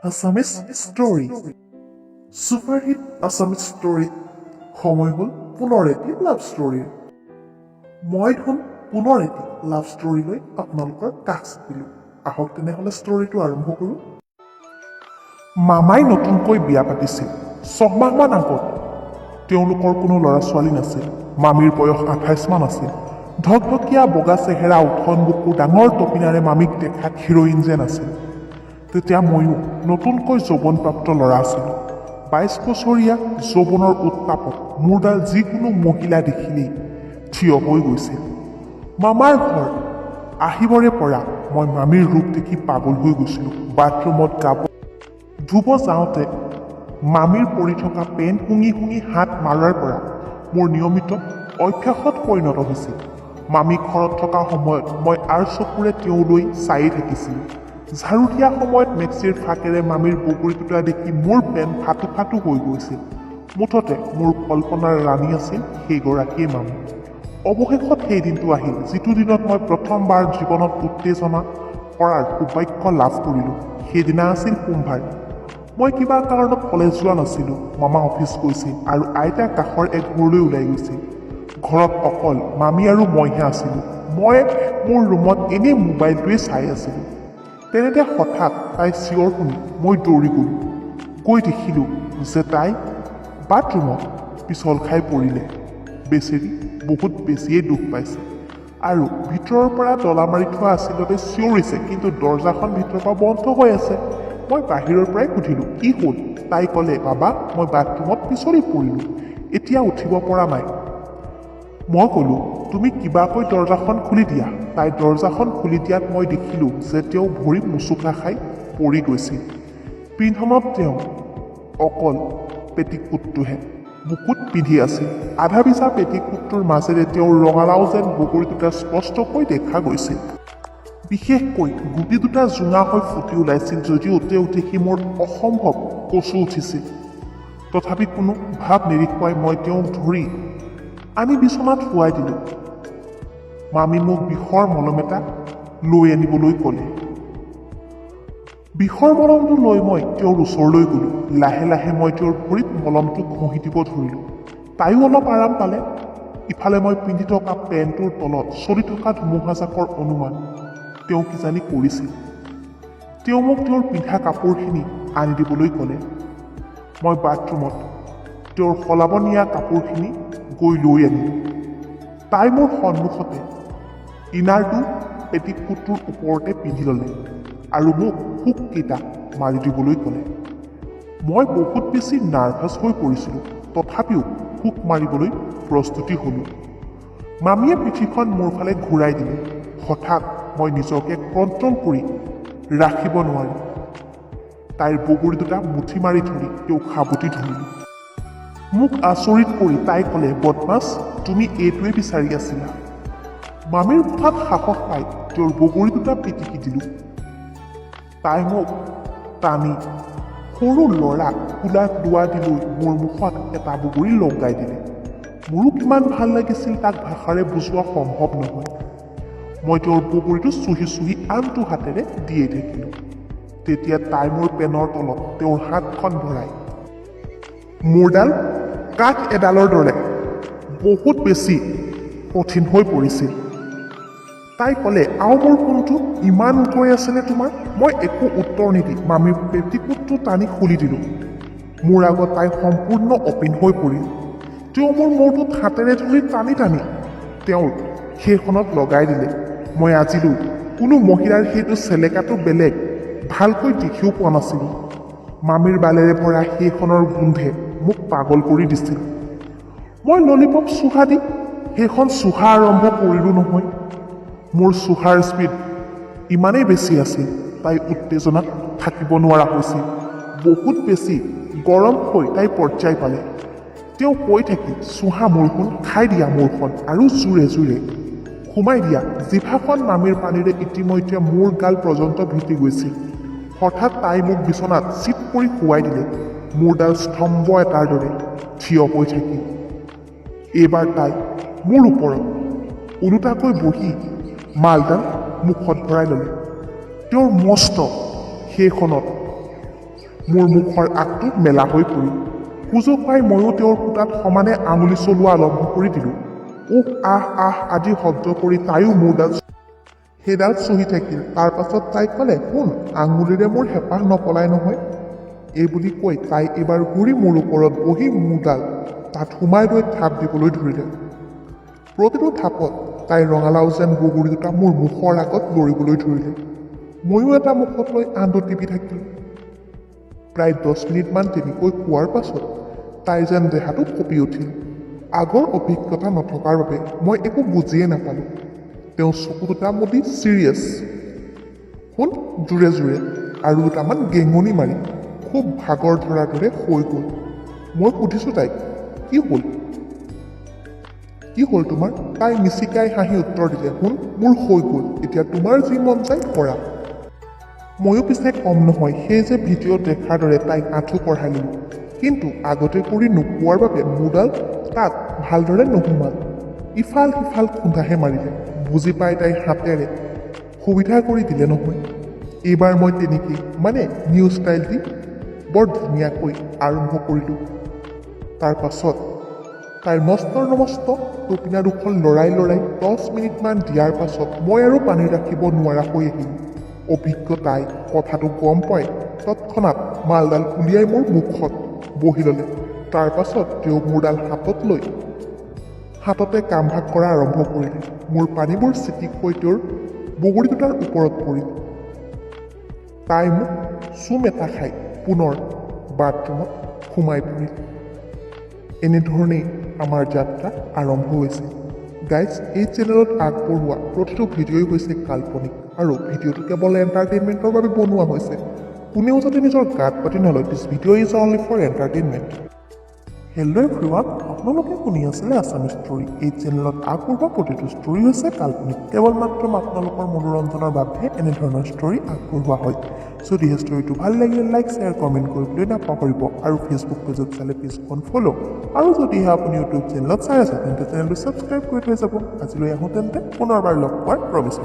Assamese story. Superhit Assamese ষ্টৰীত সময় হ'ল পুনৰ এটি লাভ ষ্টৰীৰ। মই ধন পুনৰ এটি লাভ ষ্টৰী লৈ আপোনালোকৰ কাষ চাপিলোঁ। আহক তেনেহ'লে ষ্টৰীটো আৰম্ভ কৰোঁ। মামাই নতুনকৈ বিয়া পাতিছিল 6 মাহমান আগত। তেওঁলোকৰ কোনো ল'ৰা ছোৱালী নাছিল। মামীৰ বয়স 28মান আছিল। ধকধকীয়া বগা চেহেৰা, উঠন বুকু, ডাঙৰ তপিনাৰে মামীক দেখাত হিৰ'ইন যেন আছিল। তেতিয়া ময়ো নতুনকৈ যৌৱনপ্ৰাপ্ত ল'ৰা আছিলোঁ। 22 বছৰীয়া যৌৱনৰ উত্তাপত মোৰডাল যিকোনো মহিলা দেখিলেই থিয় হৈ গৈছিল। মামাৰ ঘৰ আহিবৰে পৰা মই মামীৰ ৰূপ দেখি পাগল হৈ গৈছিলোঁ। বাথৰুমত গাব ধুব যাওঁতে মামীৰ পৰি থকা পেণ্ট শুঙি শুঙি হাত মাৰাৰ পৰা মোৰ নিয়মিত অভ্যাসত পৰিণত হৈছিল। মামী ঘৰত থকা সময়ত মই আঁৰ চকুৰে তেওঁলৈ চায়েই থাকিছিলোঁ। ঝাৰু দিয়া সময়ত মেক্সিৰ ফাকেৰে মামীৰ বগৰী দুটা দেখি মোৰ পেণ্ট ফাটো ফাটো হৈ গৈছিল। মুঠতে মোৰ কল্পনাৰ ৰাণী আছিল সেইগৰাকীয়ে মামী। অৱশেষত সেই দিনটো আহিল, যিটো দিনত মই প্ৰথমবাৰ জীৱনত উত্তেজনা কৰাৰ সৌভাগ্য লাভ কৰিলোঁ। সেইদিনা আছিল সোমবাৰ। মই কিবা কাৰণত কলেজ যোৱা নাছিলোঁ। মামা অফিচ গৈছিল আৰু আইতা কাষৰ এক ঘৰলৈ ওলাই গৈছিল। ঘৰত অকল মামী আৰু মইহে আছিলোঁ। মই মোৰ ৰুমত এনেই মোবাইলটোৱে চাই আছিলোঁ। তেনেতে হঠাৎ তাই চিঞৰ শুনি মই দৌৰি গ'লোঁ। গৈ দেখিলোঁ যে তাই বাথৰুমত পিছল খাই পৰিলে। বেচেৰি বহুত বেছিয়ে দুখ পাইছে আৰু ভিতৰৰ পৰা তলা মাৰি থোৱা আছিল বাবে চিঞৰিছে, কিন্তু দৰ্জাখন ভিতৰৰ পৰা বন্ধ হৈ আছে। মই বাহিৰৰ পৰাই সুধিলোঁ, "কি হ'ল?" তাই ক'লে, "বাবা, মই বাথৰুমত পিছলি পৰিলোঁ, এতিয়া উঠিব পৰা নাই।" মই ক'লোঁ, "তুমি কিবাকৈ দৰ্জাখন খুলি দিয়া।" তাই দৰ্জাখন খুলি দিয়াত মই দেখিলোঁ যে তেওঁ ভৰি মোচোকা খাই পৰি গৈছিল। পিন্ধনত তেওঁ অকল পেটিকোটটোহে বুকুত পিন্ধি আছিল। আধা ভিজা পেটিকোটটোৰ মাজেৰে তেওঁৰ ৰঙালাও যেন বগৰী দুটা স্পষ্টকৈ দেখা গৈছিল। বিশেষকৈ গুটি দুটা জোঙা হৈ ফুটি ওলাইছিল যদিও তেওঁক দেখি মোৰ অসম্ভৱ কচু উঠিছিল। তথাপি কোনো ভাৱ নেদেখুৱাই মই তেওঁক ধৰি আনি বিচনাত শুৱাই দিলোঁ। মামী মোক বিষৰ মলম এটা লৈ আনিবলৈ ক'লে। বিষৰ মলমটো লৈ মই তেওঁৰ ওচৰলৈ গ'লোঁ। লাহে লাহে মই তেওঁৰ ভৰিত মলমটো ঘঁহি দিব ধৰিলোঁ। তাইও অলপ আৰাম পালে। ইফালে মই পিন্ধি থকা পেণ্টটোৰ তলত চলি থকা ধুমুহাজাকৰ অনুমান তেওঁ কিজানি কৰিছিল। তেওঁ মোক তেওঁৰ পিন্ধা কাপোৰখিনি আনি দিবলৈ ক'লে। মই বাথৰুমত তেওঁৰ সলাব নিয়া কাপোৰখিনি গৈ লৈ আনিলোঁ। তাই মোৰ সন্মুখতে ইনাৰটো পেটিকোটটোৰ ওপৰতে পিন্ধি ল'লে আৰু মোক হুককেইটা মাৰি দিবলৈ ক'লে। মই বহুত বেছি নাৰ্ভাছ হৈ পৰিছিলোঁ, তথাপিও হুক মাৰিবলৈ প্ৰস্তুতি হ'লোঁ। মামীয়ে পিঠিখন মোৰ ফালে ঘূৰাই দিলে। হঠাৎ মই নিজকে কণ্ট্ৰল কৰি ৰাখিব নোৱাৰি তাইৰ বগৰী দুটা মুঠি মাৰি ধৰি তেওঁক সাৱটি ধৰিলোঁ। মোক আচৰিত কৰি তাই ক'লে, "বদমাছ, তুমি এইটোৱে বিচাৰি আছিলা।" মামীৰ কথাত সাহস পাই তেওঁৰ বগৰী দুটা পিটিকি দিলোঁ। তাই মোক টানি সৰু ল'ৰাক কোলাত লোৱা দিলৈ মোৰ মুখত এটা বগৰী লগাই দিলে। মোৰো কিমান ভাল লাগিছিল, তাক ভাষাৰে বুজোৱা সম্ভৱ নহয়। মই তেওঁৰ বগৰীটো চুহি চুহি আনটো হাতেৰে দিয়ে থাকিলোঁ। তেতিয়া তাই মোৰ পেনৰ তলত তেওঁৰ হাতখন ভৰাই মোৰডাল কাঠ এডালৰ দৰে বহুত বেছি কঠিন হৈ পৰিছিল। তাই ক'লে, "আও মোৰ সোণটো, ইমান গৈ আছেনে তোমাৰ?" মই একো উত্তৰ নিদি মামীৰ পেটিকোটটো টানি খুলি দিলোঁ। মোৰ আগত তাই সম্পূৰ্ণ অপেন হৈ পৰিল। তেওঁ মোৰ মূৰটোত হাতেৰে ধৰি টানি টানি তেওঁৰ সেইখনত লগাই দিলে। মই আজিলৈ কোনো মহিলাৰ সেইটো চেলেকাটো বেলেগ ভালকৈ দেখিও পোৱা নাছিলোঁ। মামীৰ বালেৰে ভৰা সেইখনৰ গোন্ধে মোক পাগল কৰি দিছিল। মই ললিপপ চুহা দি সেইখন চুহা আৰম্ভ কৰিলোঁ নহয়। মোৰ চুহাৰ স্পীড ইমানেই বেছি আছিল, তাই উত্তেজনাত থাকিব নোৱাৰা হৈছিল। বহুত বেছি গৰম হৈ তাই পৰ্যায় পালে। তেওঁ কৈ থাকিল, "চুহা মোৰখন, খাই দিয়া মোৰখন, আৰু জোৰে জোৰে সোমাই দিয়া।" জিভাখন মামীৰ পানীৰে ইতিমধ্যে মোৰ গাল পৰ্যন্ত ভিজি গৈছিল। হঠাৎ তাই মোক বিচনাত চিট কৰি শুৱাই দিলে। মোৰডাল স্তম্ভ এটাৰ দৰে থিয় হৈ থাকিল। এইবাৰ তাই মোৰ ওপৰত ওলোটাকৈ বহি মালডাল মুখত ভৰাই ল'লে। তেওঁৰ মস্ত সেইখনত মোৰ মুখৰ আগটো মেলা হৈ পৰিল। সুযোগ পাই ময়ো তেওঁৰ ফুটাত সমানে আঙুলি চলোৱা আৰম্ভ কৰি দিলোঁ। উহ, আহ আহ আদি শব্দ কৰি তাইও মোৰডাল সেইডাল চুহি থাকিল। তাৰ পাছত তাই ক'লে, "শুন, আঙুলিৰে মোৰ হেঁপাহ নপলাই নহয়।" এই বুলি কৈ তাই এইবাৰ ঘূৰি মোৰ ওপৰত বহি মোৰডাল তাত সোমাই লৈ থাপ দিবলৈ ধৰিলে। প্ৰতিটো থাপত তাইৰ ৰঙালাও যেন বগৰী দুটা মোৰ মুখৰ আগত লৰিবলৈ ধৰিলে। ময়ো এটা মুখত লৈ আনটো টিপি থাকিলোঁ। প্ৰায় 10 মিনিটমান তেনেকৈ খোৱাৰ পাছত তাইৰ যেন দেহাটো কঁপি উঠিল। আগৰ অভিজ্ঞতা নথকাৰ বাবে মই একো বুজিয়ে নাপালোঁ। তেওঁ চকু দুটা মুদি চিৰিয়াছ হ'ল, জোৰে জোৰে আৰু দুটামান গেঙনি মাৰি খুব ভাগৰ ধৰাৰ দৰে শুই গ'ল। মই সুধিছোঁ তাইক, "কি হ'ল? কি হ'ল তোমাৰ?" তাই মিচিকাই হাঁহি উত্তৰ দিলে, "শুন, মোৰ হৈ গ'ল, এতিয়া তোমাৰ যি মন যায় কৰা।" ময়ো পিছে কম নহয়, সেই যে ভিডিঅ'ত দেখাৰ দৰে তাইক আঁঠু কঢ়াই ল'লোঁ। কিন্তু আগতে কৰি নোপোৱাৰ বাবে মোৰডাল তাত ভালদৰে নোসোমাল, ইফাল সিফাল খুন্দাহে মাৰিলে। বুজি পাই তাই হাতেৰে সুবিধা কৰি দিলে নহয়। এইবাৰ মই তেনেকেই মানে নিউ ষ্টাইল দি বৰ ধুনীয়াকৈ আৰম্ভ কৰিলোঁ। তাৰ পাছত তাইৰ মস্ত নমস্ত তপিনা দুখন লৰাই লৰাই 10 মিনিটমান দিয়াৰ পাছত মই আৰু পানী ৰাখিব নোৱাৰা হৈ আহিলোঁ। অভিজ্ঞ তাই কথাটো গম পাই তৎক্ষণাত মালডাল উলিয়াই মোৰ মুখত বহি ল'লে। তাৰ পাছত তেওঁ মোৰডাল হাতত লৈ হাততে কাম ভাগ কৰা আৰম্ভ কৰিলে। মোৰ পানীবোৰ চিটিক হৈ তেওঁৰ বগৰী দুটাৰ ওপৰত পৰিল। তাই মোক চুম এটা খাই পুনৰ বাথৰুমত সোমাই পৰিল। এনেধৰণেই আমাৰ যাত্ৰা আৰম্ভ হৈছিল। গাইজ, এই চেনেলত আগবঢ়োৱা প্ৰতিটো ভিডিঅ'ই হৈছে কাল্পনিক আৰু ভিডিঅ'টো কেৱল এণ্টাৰটেইনমেণ্টৰ বাবে বনোৱা হৈছে। কোনেও যাতে নিজৰ গাত পাতি নলয়। This video is only for entertainment. Hello everyone, আপোনালোকে শুনি আছিলে আছাম ষ্টৰী। এই চেনেলত আগবঢ়োৱা প্ৰতিটো ষ্টৰী হৈছে কাল্পনিক। কেৱল মাত্ৰ আপোনালোকৰ মনোৰঞ্জনৰ বাবেহে এনেধৰণৰ ষ্টৰী আগবঢ়োৱা হয়। যদিহে ষ্টৰীটো ভাল লাগিলে লাইক, শ্বেয়াৰ, কমেণ্ট কৰিবলৈ নাপাহৰিব আৰু ফেচবুক পেজত চালে পেজখন ফ'ল' আৰু যদিহে আপুনি ইউটিউব চেনেলত চাই আছে, তেন্তে চেনেলটো ছাবস্ক্ৰাইব কৰি থৈ যাব। আজিলৈ আহোঁ তেন্তে, পুনৰবাৰ লগ পোৱাৰ প্ৰমিছ।